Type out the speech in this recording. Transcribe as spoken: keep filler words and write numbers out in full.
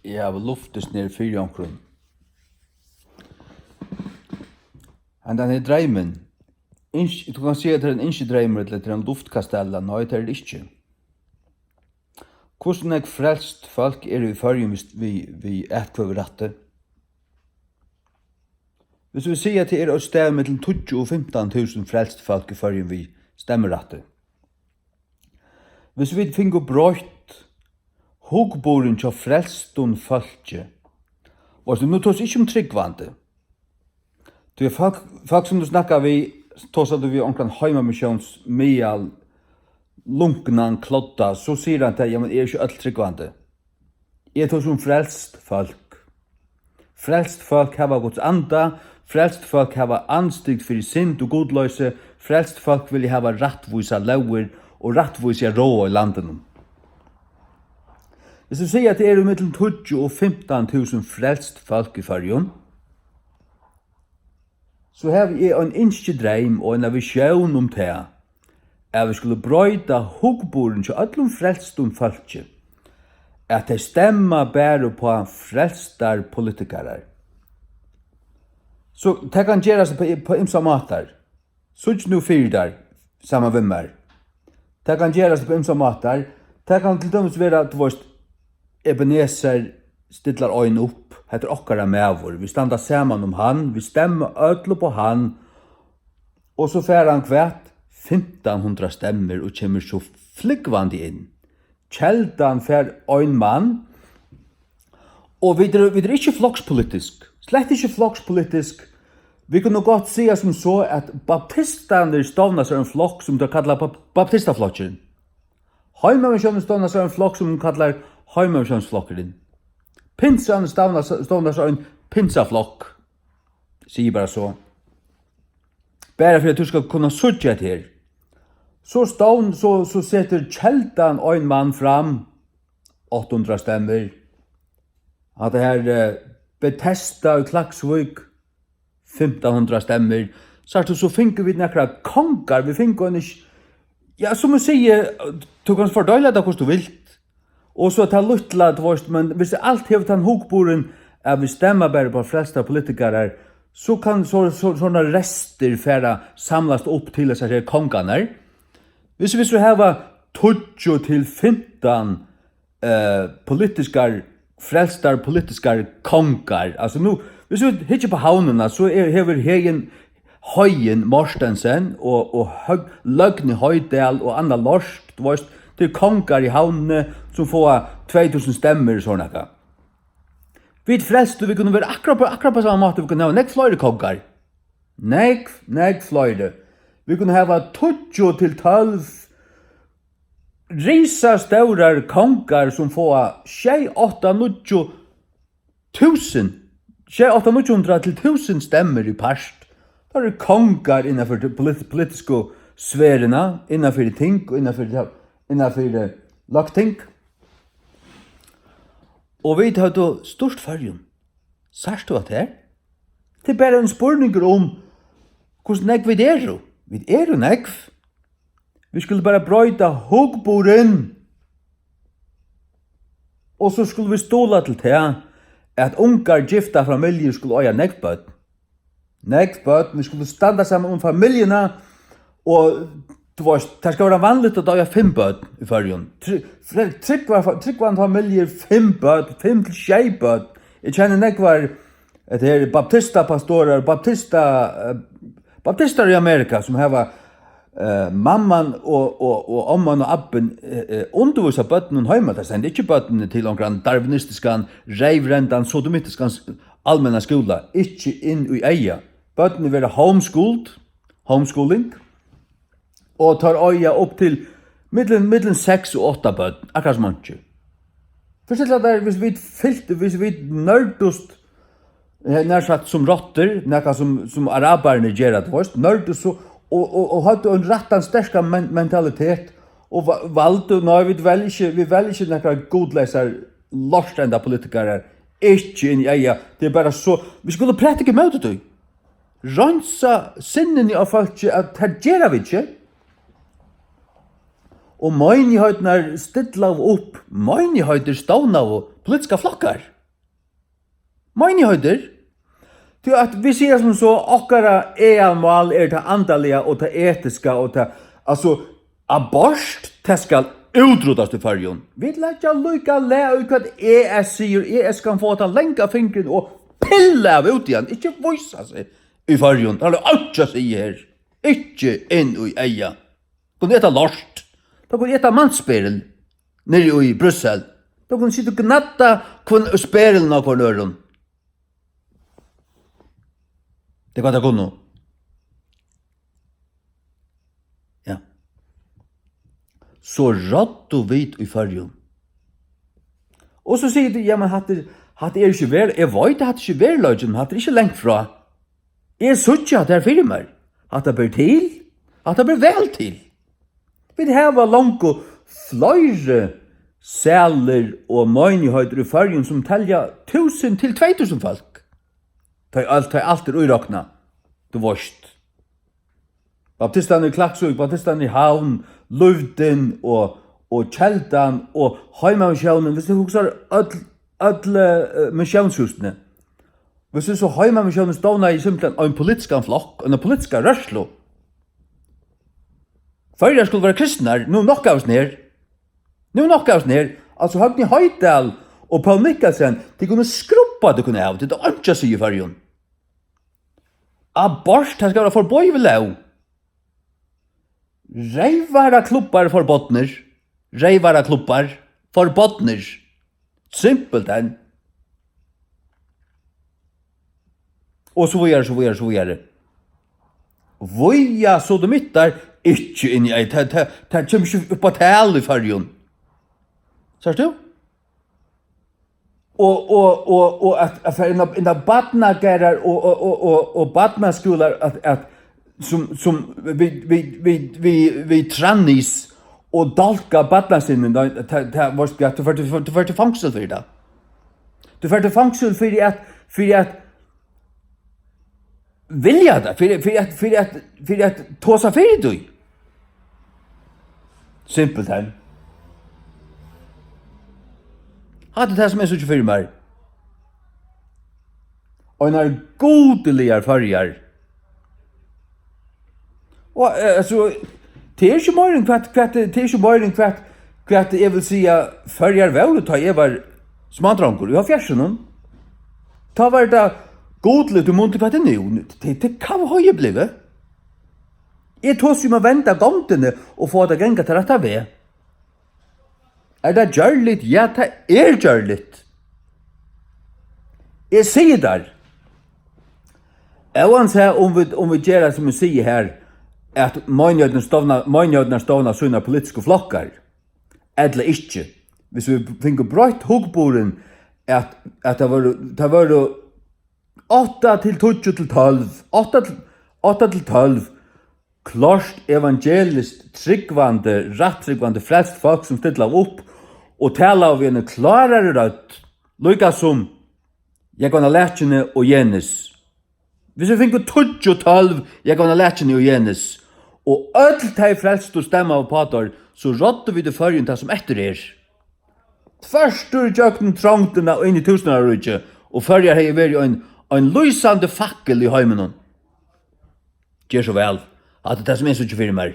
Eg havi luftist niður fyri onkrum. Hendan her dreymin. Ynsk-, tú kanst siga, at tað er ein ynskidreymur, ella tað er ein luftkastella. Nei, tað er tað ikki. Hvussu nógv frelst fólk eru í Føroyum við, við, við atkvøðurætti? Hvis vit siga, at tað er eitt stað millum tíggju og fimtan túsund frelst fólk í Føroyum við stemmurætti. Hvis vit fingu broytt hugburðin hjá frelstum fólki, og so nú tosi eg ikki um trúgvandi, tí at fólk, fólk sum tú snakkar við, tosar tú við onkran heimamissiónsmiðal, lunknan klodda, so sigur hann tað, jamen, eru ikki øll trúgvandi? Eg tosi um frelst fólk. Frelst fólk hava Guds anda, frelst fólk hava andstygd fyri synd og gudloysi, frelst fólk vilja hava rættvísar lógir og rættvísi at ráða í landinum. Hvis tú sigur, at tað eru millum tíggju og fimtan túsund frelst fólk í Føroyum, so havi eg ein ynskidreym og eina visjón um tað, at vit skulu broyta hugburðin hjá øllum frelstum fólki, at tey stemma bara upp á frelstar politikarar. So tað kann gerast upp á, upp á ymsar mátar. Síggj nú fyri tær, saman við mær. Tað kann gerast upp á ymsar mátar. Tað kann til dømis vera, tú veist, Ebenezer stillar ein upp, hetta er okkara maður, vit standa saman um hann, vit stemma øll upp á hann, og so fær hann hvat? Fimtan hundrað stemmur og kemur so flúgvandi inn. Keldan fær ein mann, og vit eru, vit eru ikki flokspolitisk, slett ikki flokspolitisk. Vit kunnu gott siga sum so, at baptistarnir stovna sær ein flokk, sum teir kalla bap-, baptistaflokkin. Heimamissiónin stovnar sær ein flokk, sum hon kallar Heimamissiónsflokkurin. Pinsan stovnar, stovnar sær ein pinsaflokk. Sigi bara so. Bara fyri at tú skal kunna síggja hetta her. So stovn-, so, so setur Keldan ein mann fram, átta hundrað stemmur. Hatta her, eh, Betesda í Klaksvík, fimtan hundrað stemmur. Sært tú, so fingu vit nakrar kongar, vit fingu ein ikki, ja, sum eg sigi, tú kanst fordeila tað hvussu tú vilt. Og so tað lítla, tú veist, men hvis alt hevur tann hugburðin, at vit stemma bara upp á flestar politikarar, so kann so, so, sovorðnar restir fara samlast upp til hesar her kongarnar. Hvis vit so hava tíggju til fimtan eh, politiskar, frelstar politiskar kongar. Altso nú, hvis vit hyggja upp á Havnina, so er, hevur Heðin, Høgin Mortensen og, og Høg-, Løgni Hoydal og Anna Lort, tú veist, tað eru kongar í Havnini sum fáa tvey túsund stemmur og sovorðið nakað. Vit frelstu, vit kunnu vera akkurát, akkurát á sama máta, vit kunnu hava nógv fleiri kongar. Nógv, nógv fleiri. Vit kunnu hava tíggju til tólv risastórar kongar sum fáa sjey, átta, níggju túsund, sjey, átta, níggju hundrað til túsund stemmur í part. Teir eru kongar innanfyri tí polit-, politisku sferuna, innanfyri ting og innanfyri, innanfyri løgting. Og vit høvdu stýrt Føroyum. Sært tú hatta her? Tað er bara ein spurningur um, hvussu nógv vit eru. Vit eru nógv. Vit skulu bara broyta hugburðin. Og so skulu vit stuðla til tað, at ungar giftar familjur skulu eiga nógv børn. Nógv børn, vit skulu standa saman um familjuna, og, tú veist, tað skal vera vanligt at eiga fimm børn í Føroyum. Try-, fle-, trúgvar fa-, trúgvandi familjur, fimm børn, fimm til sjey børn. Eg kenni nógvar, hetta her, baptistapastorar, baptista-, eh, baptistar í Amerika, sum hava, eh, mamman og, og, og omman og abbin, eh, eh, undirvísa børnunum heima. Tey senda ikki børnini til onkran darwinistiskan, reyvrendan, sodomitiskan s-, almennan skúla. Ikki inn í eyga. Børnini verða homeschooled, homeschooling, og teir eiga upp til millum, millum seks og átta børn, akkurát sum einki. Fyrst til at tær, hvis vit fylgdu, hvis vit nørdust, eh, nær sagt sum rottur, nakað sum, sum arabararnir gera, tú veist, nørdust so, og, og, og høvdu ein rættan sterkan men-, mentalitet, og va-, valdu, nei, vit velja ikki, vit velja ikki nakrar gudleysar lortenda politikarar, ikki inn í eyga, tað er bara so, vit skulu prædika ímóti tí. Reinsa sinnini á fólki, at tað gera vit ikki. Og meinigheiternar stillaðu upp, meinigheiter stovnaðu politiskar flokkar. Meinigheitir. Tí at vit siga sum so, okkara aðalmál er tað andaliga og tað etiska og tað, altso, abort, tað skal útrýtast í Føroyum. Vit leggja líka lag í, hvat E S sigur. E S kann fáa tann langa fingurin og pilla av út í hann, ikki vísa seg í Føroyum. Tað er einki at siga her. Ikki inn í eyga. Kunnu eta lort. Tey kunnu eta mannsberil niðri í Brussel. Tey kunnu sita og gnadda hvønn, sperðilin á hvørjum øðrum. Tað er hvat tey kunnu. Ja. So ráddu vit í Føroyum. Og so sigur tú, ja, men hatta er, hatta er ikki ver-, eg veit, at hatta er ikki veruleikin, men hatta er ikki langt frá. Eg síggi hatta her fyri mær. Hatta ber til. Hatta ber væl til. Vit hava longu fleiri salir og meinigheitir í Føroyum, sum telja túsund til tvey túsund fólk. Tá ið alt, tá ið alt er íroknað, tú veist. Baptistarnir í Klaksvík, baptistarnir í Havn, Lívdin og, og Keldan og Heimamissiónin, viss tú hugsar øll, øll, eh, missiónshúsini. Viss tú so Heimamissiónin stovnaði simpelthen ein politiskan flokk, eina politiska rørslu. Føroyar skulu vera kristnar, nú nokk av oss nær. Nú nokk av oss nær. Altso, Høgni Hoydal og Poul Mikkelsen, tit kunnu skrubba tykkum av, tit hava einki at siga í Føroyum. Abort, tað skal vera forboðið við lóg. Reyvaraklubbar forbodnir. Reyvaraklubbar forbodnir. Simpelthen. Og so víðari, so víðari, so víðari. Víða sodomittar, ikki inni í, tað, tað, tað kemur ikki upp á tal í Føroyum. Sært tú? Og, og, og, og at, at fara inn á, inn á barnagarðar og, og, og, og, og barnaskúlar at, at sum, sum við, við, við, við, við trannis og dálka barnasinni, nei, tað, tað, veitst tú, at tú fert, tú fert, tú fert í fongsul fyri tað. Tú fert í fongsul fyri at, fyri at vilja tað, fyri, fyri at, fyri at, fyri at tosa fyri tí. Simpelthen. Hatta er tað, sum eg síggi fyri mær. Einar gudiligar Føroyar. Og, eh, altso, tað er ikki meira enn hvat, hvat, tað er ikki meira enn hvat, hvat eg vil siga, Føroyar vóru, tá eg var smádrongur í hálvfjerðsunum. Tá var tað gudiligt í mun til hvat er nú. Tað, tað kann høgja blivið. Eg tosi um at venda gongdini og fáa tað at ganga til rætta veg. Er tað gjørligt? Ja, tað er gjørligt. Eg sigi tær, óansæð um vit, um vit gera, sum eg sigi her, at meinigheitini stovna, meinigheitini stovna sínar politisku flokkar, ella ikki, viss vit fingu broytt hugburðin, at, at tað vóru, tað vóru átta til tíggju til tólv, átta til, átta til tólv, klárt evangeliskt trúgvandi, rætttrúgvandi, frelst fólk, sum stillaðu upp og talaðu við eini klárari rødd, líka sum Jógvan á Lakjuni og Jenis. Viss vit fingu tíggju, tólv, Jógvan á Lakjuni og Jenis, og øll tey frelstu stemmaðu upp á teir, so ráddu vit í Føroyum tað, sum eftir er. Tvørtur ígjøgnum trongdina og inn í túsundáraríkið, og Føroyar hevði verið ein, ein lýsandi fakul í heiminum. Ger so væl. Hatta er tað, sum eg síggi fyri mær.